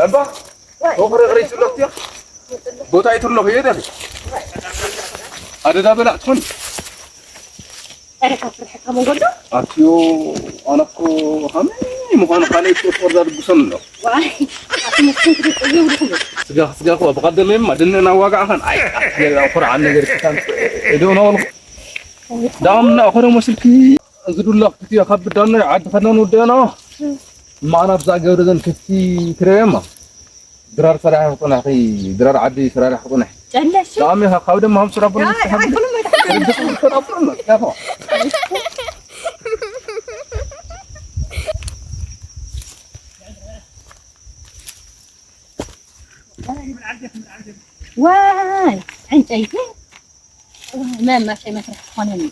እባ ወቕሪ ቅሪ ትብሎ እያ። ቦታ ይትርሎ እየ ደሪ። ኣደዳ በላዕ ትኾን። ኧረ ካብ ፍርሕካ መንገዶ። ኣትዮ ኣነ እኮ ከመይ ምዃኑ ካልእ እኮ ወርዳ ድጉሰን ኣሎ። ዋይ ኣቲ መስኪን ክትጥዩ ይብልኩም። ስጋ ስጋ እኮ ብቐደም እማ ድንና ዋጋ ኣኸን ኣይ ኣትዮ ኹርዓን ነገር ክታን እዶ ነው። ዳምና ኾነ መስልኪ ዝዱላ ክትዮ ካብ ዳምና ዓዲ ከናን ወደና ማና ብዛ ገብረ ዘን ክቲ ትረማ ድራር ሰራሒ ክጥናኺ ድራር ዓዲ ሰራሒ ክጥናሒ ጨለሽ ዳሚ ካብ ደማ ሃምስራ ቡን ያ፣ ያ፣ ቡን ያ፣ ያ፣ ያ። ዋይ ዕንጨይቲ መማሸ መስርሕ ትኾነኒ።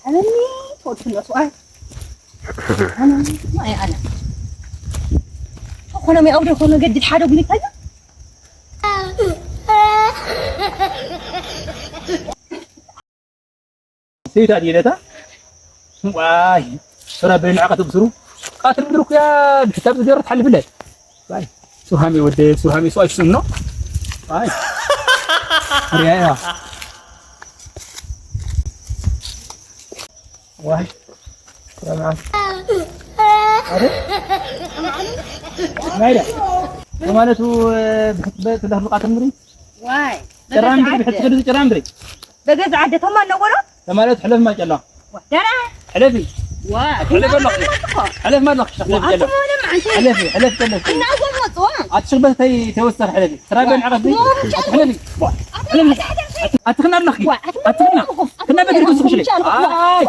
ሓበኒ ትወድፍሎ ስዋይ ኣነ ማይ ኣነ ተኾነ ሚያው ደኾነ ገድድ ሓደ ጉሊታኛ ሰይታ ዲለታ ዋይ ስራ በይንዓ ከተብስሩ ቃትር ምድርኩያ ብሕሳብ ዝገርት ሓልፍለ ዋይ ሱሃሚ ወደ ሱሃሚ ሷሽ ነው ዋይ ሪያ ዋይ ሰላም አይደል ማይዳ ማለቱ ብሕትበት ለህርቃት ምሪ ዋይ ጭራም ብሕትበት ጭራም ብሪ በገዛ ዓደ ተማን ነበሮ ተማለት ሕለፍ ማጨላ ደራ ሕለፊ ዋ ሕለፍ ኣለኹ ሕለፍ ማለኹ ሕለፍ ጨላ ሕለፊ ሕለፍ ጨላ እና ወሞ ጽዋ ኣትሽበተይ ተወሰር ሕለፊ ትራገን ዓረፍ ሕለፊ ሕለፊ ኣትኽና ኣለኺ ኣትኽና ክና በግሪ ክስኽሽ ኣይ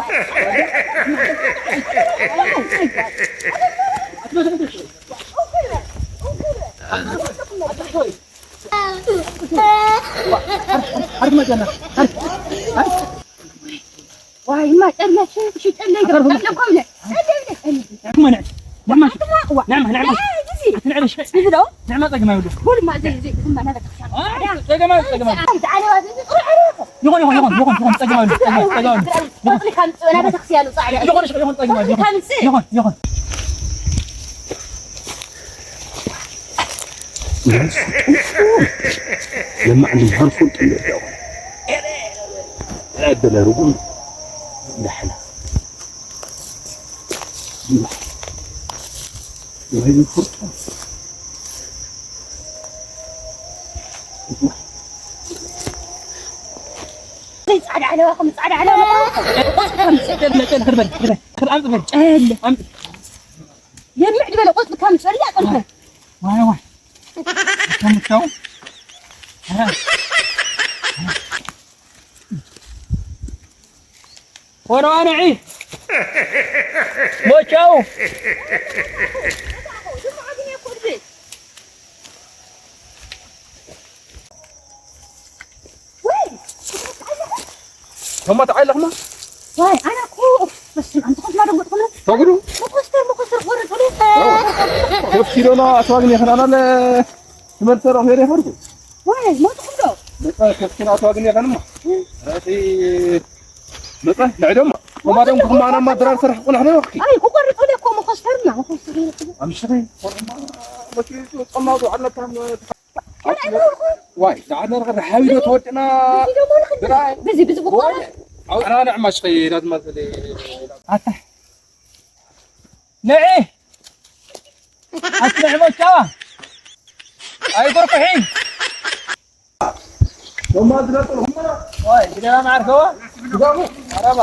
ዋይ ማ ጨለሽ ሽጠለይ ጨለኮምነ ጻዕዳ ዓለባ ከም ጻዕዳ ዓለባ የምዕ ዝበለ ቆጽሊ ከም ጸልያ ቀልፈ ዋይ ዋይ ከምቻው ሆነዋ ንዒ ሞቻው ቶማ ተዓይለኽማ ዋይ ኣነ እኮ በስመ ኣብ ዝኾንት ማደንጎጥኩና ተጉዱ መኮስተር መኮስተር ቆርጥ ብሎ ከፍኪዶና ኣስዋግን የኽናናለ ትመልሰ ረኽዮ ይፈርጉ ዋይ ሞትኩም ዶ መጣ ከፍኪና ኣስዋግን የኸንማ ረቲ መጣ ንዕደማ ወማደም ኩማና ማድራር ስራሕ ቁላሕ ነው ወኪ ኣይ ክቆርጥ ብሎ እኮ መኮስተርና መኮስተር ኣምሽሪ ቆርማ ወኪ ጾማው ዶ ኣለታም ዋይ ንዓና ረሓቢ ዶ ተወድና ብዚ ብዚ ብቆረ ኣውጥና ንዕማሽ ኸይዳት ማለት ኣታ ንዒ ኣትንዕሞቻ ኣይጎርኩሒ ቶማ ዝነጥልኹም ወይ ግደና ማዕርከዋ ግዛሙ ኣረባ